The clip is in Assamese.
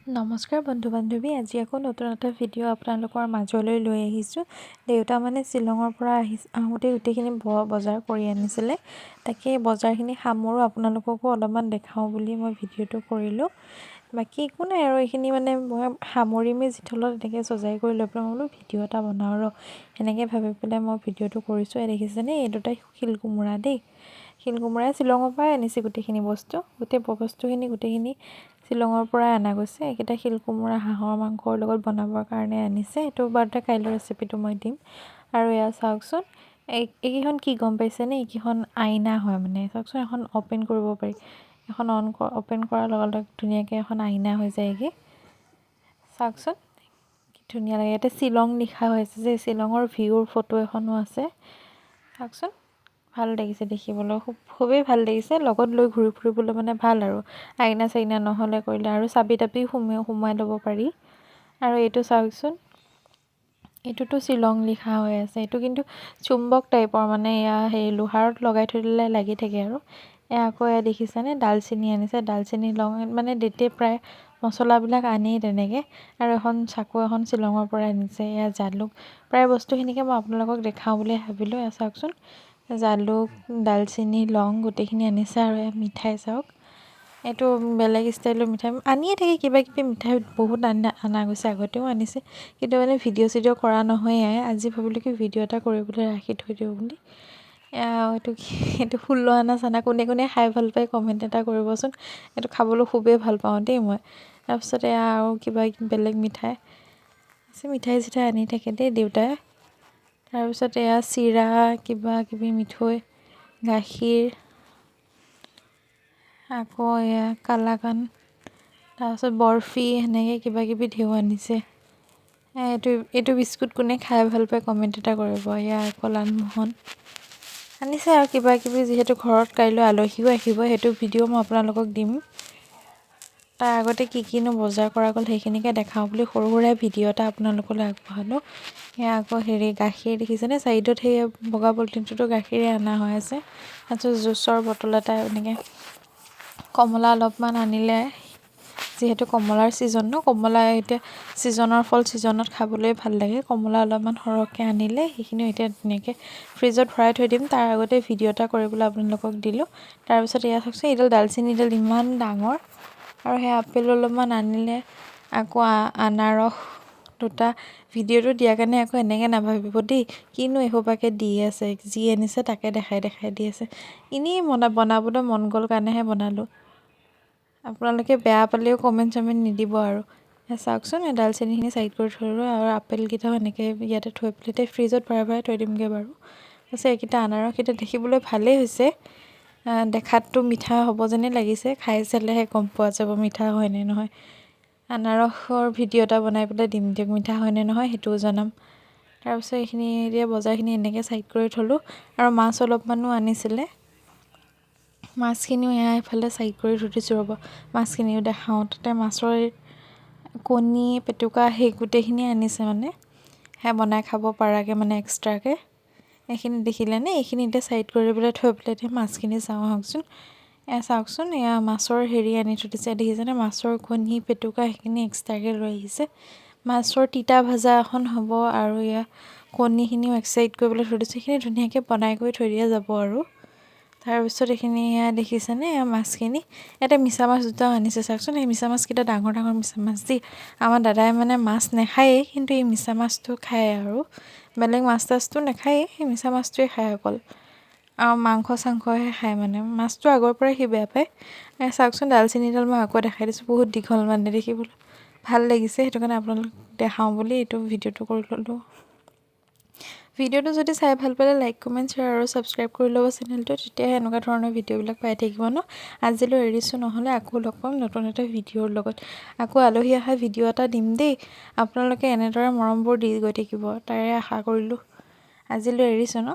নমস্কাৰ বন্ধু বান্ধৱী, আজি আকৌ নতুন এটা ভিডিঅ' আপোনালোকৰ মাজলৈ লৈ আহিছোঁ। দেউতা মানে শ্বিলঙৰ পৰা আহোঁতে গোটেইখিনি বজাৰ কৰি আনিছিলে। তাকে বজাৰখিনি সামৰোঁ, আপোনালোককো অলপমান দেখাওঁ বুলি মই ভিডিঅ'টো কৰিলোঁ। বাকী একো নাই আৰু এইখিনি মানে মই সামৰিমেই যিথলত এনেকৈ সজাই কৰি লৈ পেলাই মই বোলো ভিডিঅ' এটা বনাওঁ ৰ, সেনেকৈ ভাবি পেলাই মই ভিডিঅ'টো কৰিছোঁ। এই দেখিছেনে, এই দুটা শিল কোমোৰা দেই। শিল কোমোৰাই শ্বিলঙৰ পৰাই আনিছে গোটেইখিনি বস্তু। গোটেই বস্তুখিনি গোটেইখিনি শ্বিলঙৰ পৰাই অনা গৈছে। এইকেইটা শিল কোমোৰা হাঁহৰ মাংসৰ লগত বনাবৰ কাৰণে আনিছে। এইটো বাৰুতে কাইলৈ ৰেচিপিটো মই দিম। আৰু এয়া চাওকচোন, এইকেইখন কি গম পাইছেনে? এইকেইখন আইনা হয় মানে। চাওকচোন, এখন অ'পেন কৰিব পাৰি। এখন অ'পেন কৰাৰ লগে লগে ধুনীয়াকৈ এখন আইনা হৈ যায়গৈ। চাওকচোন, কি ধুনীয়া লাগে। ইয়াতে শ্বিলং লিখা হৈ আছে যে, শ্বিলঙৰ ভিউৰ ফটো এখনো আছে। চাওকচোন, ভাল লাগিছে দেখিবলৈ, খুবেই ভাল লাগিছে। লগত লৈ ঘূৰি ফুৰিবলৈ মানে ভাল আৰু আইনা চাইনা নহ'লে কৰিলে আৰু চাবি তাবি সোমোৱাই ল'ব পাৰি। আৰু এইটো চাওকচোন, এইটোতো শ্বিলং লিখা হৈ আছে। এইটো কিন্তু চুম্বক টাইপৰ, মানে এয়া সেই লোহাৰত লগাই থৈ দিলে লাগি থাকে। আৰু এয়া আকৌ এয়া দেখিছেনে, ডালচেনি আনিছে। ডালচেনি, লং, মানে দেউতাই প্ৰায় মছলাবিলাক আনেই তেনেকৈ। আৰু এখন চাকু এখন শ্বিলঙৰ পৰা আনিছে। এয়া জালুক। প্ৰায় বস্তুখিনিকে মই আপোনালোকক দেখাওঁ বুলি ভাবিলোঁ। এয়া চাওকচোন, জালুক, ডালচেনি, লং গোটেইখিনি আনিছে। আৰু এয়া মিঠাই চাওক, এইটো বেলেগ ষ্টাইলৰ মিঠাই। আনিয়ে থাকে কিবা কিবি মিঠাই, বহুত অনা গৈছে, আগতেও আনিছে, কিন্তু মানে ভিডিঅ' চিডিঅ' কৰা নহয়ে। আজি ভাবিলোঁ কি ভিডিঅ' এটা কৰিবলৈ ৰাখি থৈ দিওঁ বুলি। এইটো কি? এইটো 16 আনা চানা। কোনে কোনে খাই ভাল পায় কমেণ্ট এটা কৰিবচোন। এইটো খাবলৈ খুবেই ভাল পাওঁ দেই মই। তাৰপিছত এয়া আৰু কিবা বেলেগ মিঠাই আছে। মিঠাই চিঠাই আনি থাকে দেই দেউতাই। তাৰপিছত এয়া চিৰা, কিবা কিবি মিঠৈ, গাখীৰ, আকৌ এয়া কালাকান, তাৰপিছত বৰফি, সেনেকৈ কিবা কিবি ঢেৰ আনিছে। এইটো বিস্কুট কোনে খাই ভাল পায় কমেণ্ট এটা কৰিব। এয়া আকৌ লালমোহন আনিছে আৰু কিবা কিবি। যিহেতু ঘৰত কাইলৈ আলহীও আহিব, সেইটো ভিডিঅ' মই আপোনালোকক দিম। তাৰ আগতে কি কিনো বজাৰ কৰা গ'ল সেইখিনিকে দেখাওঁ বুলি সৰু সুৰা ভিডিঅ' এটা আপোনালোকলৈ আগবঢ়ালোঁ। এয়া আকৌ হেৰি গাখীৰ দেখিছেনে? চাইডত সেই বগা পলিথিনটোতো গাখীৰে অনা হৈ আছে। তাৰপিছত জুচৰ বটল এটা, এনেকৈ কমলা অলপমান আনিলে। যিহেতু কমলাৰ ছিজন ন, কমলা এতিয়া ছিজনৰ ফল, ছিজনত খাবলৈ ভাল লাগে। কমলা অলপমান সৰহকৈ আনিলে। সেইখিনিও এতিয়া ধুনীয়াকৈ ফ্ৰিজত ভৰাই থৈ দিম। তাৰ আগতে ভিডিঅ' এটা কৰিবলৈ আপোনালোকক দিলোঁ। তাৰপিছত এয়া চাওকচোন, এইডাল ডালচেনিডাল ইমান ডাঙৰ। আৰু সেই আপেল অলপমান আনিলে, আকৌ আনাৰস দুটা। ভিডিঅ'টো দিয়াৰ কাৰণে আকৌ এনেকৈ নাভাবিব দেই, কিনো এসোপাকে দি আছে, যি আনিছে তাকে দেখাই দেখাই দি আছে। এনেই বনাবলৈ মন গ'ল কাৰণেহে বনালোঁ। আপোনালোকে বেয়া পালেও কমেণ্ট চমেণ্ট নিদিব। আৰু চাওকচোন, এই ডালচেনিখিনি চাইড কৰি থৈ দিলোঁ আৰু আপেলকেইটাও এনেকৈ ইয়াতে থৈ পেলাই এতিয়া ফ্ৰিজত ভৰাই ভৰাই থৈ দিমগৈ বাৰু। তাৰপিছত এইকেইটা আনাৰস এতিয়া দেখিবলৈ ভালেই হৈছে। দেখাততো মিঠা হ'ব যেনেই লাগিছে, খাই চালেহে গম পোৱা যাব মিঠা হয়নে নহয়। আনাৰসৰ ভিডিঅ' এটা বনাই পেলাই দিম দিয়ক, মিঠা হয়নে নহয় সেইটোও জনাম। তাৰপিছত এইখিনি এতিয়া বজাৰখিনি এনেকৈ চাইড কৰি থ'লোঁ। আৰু মাছ অলপমানো আনিছিলে। মাছখিনিও এয়া এইফালে চাইড কৰি থৈ দিছোঁ। ৰ'ব, মাছখিনিও দেখাওঁ। তাতে মাছৰ কণী, পেটুকা সেই গোটেইখিনি আনিছে, মানে সেয়া বনাই খাব পৰাকৈ মানে এক্সট্ৰাকৈ। এইখিনি দেখিলেনে? এইখিনি এতিয়া চাইড কৰি পেলাই থৈ পেলাই এতিয়া মাছখিনি চাওঁ আহকচোন। এয়া চাওকচোন, এয়া মাছৰ হেৰি আনি থৈ দিছে, দেখিছেনে? মাছৰ কণী, পেটুকা সেইখিনি এক্সট্ৰাকৈ লৈ আহিছে। মাছৰ তিতা ভজা এখন হ'ব। আৰু এয়া কণীখিনিও এক চাইড কৰি পেলাই থৈ দিছে। সেইখিনি ধুনীয়াকৈ বনাই কৰি থৈ দিয়া যাব। আৰু তাৰপিছত এইখিনি এয়া দেখিছেনে? এয়া মাছখিনি। ইয়াতে মিছা মাছ দুটাও আনিছে। চাওকচোন, এই মিছা মাছকেইটা ডাঙৰ ডাঙৰ মিছা মাছ দেই। আমাৰ দাদাই মানে মাছ নাখায়েই, কিন্তু এই মিছা মাছটো খায়। আৰু বেলেগ মাছ তাছটো নাখায়েই, সেই মিছা মাছটোৱে খায় অকল। আৰু মাংস চাংসহে খায়, মানে মাছটো আগৰ পৰাই সি বেয়া পায়। চাওকচোন, ডালচেনিডাল মই আকৌ দেখাই দিছোঁ। বহুত দীঘল, মানে দেখিবলৈ ভাল লাগিছে, সেইটো কাৰণে আপোনালোকক দেখাওঁ বুলি এইটো ভিডিঅ'টো কৰি ল'লোঁ। ভিডিঅ'টো যদি চাই ভাল পালে লাইক, কমেণ্ট, শ্বেয়াৰ আৰু ছাবস্ক্ৰাইব কৰি ল'ব চেনেলটো। তেতিয়াহে এনেকুৱা ধৰণৰ ভিডিঅ'বিলাক পাই থাকিব ন। আজিলৈ এৰিছোঁ নহ'লে, আকৌ লগ পাম নতুন এটা ভিডিঅ'ৰ লগত। আকৌ আলহী অহা ভিডিঅ' এটা দিম দেই। আপোনালোকে এনেদৰে মৰমবোৰ দি গৈ থাকিব, তাৰে আশা কৰিলোঁ। আজিলৈ এৰিছোঁ ন।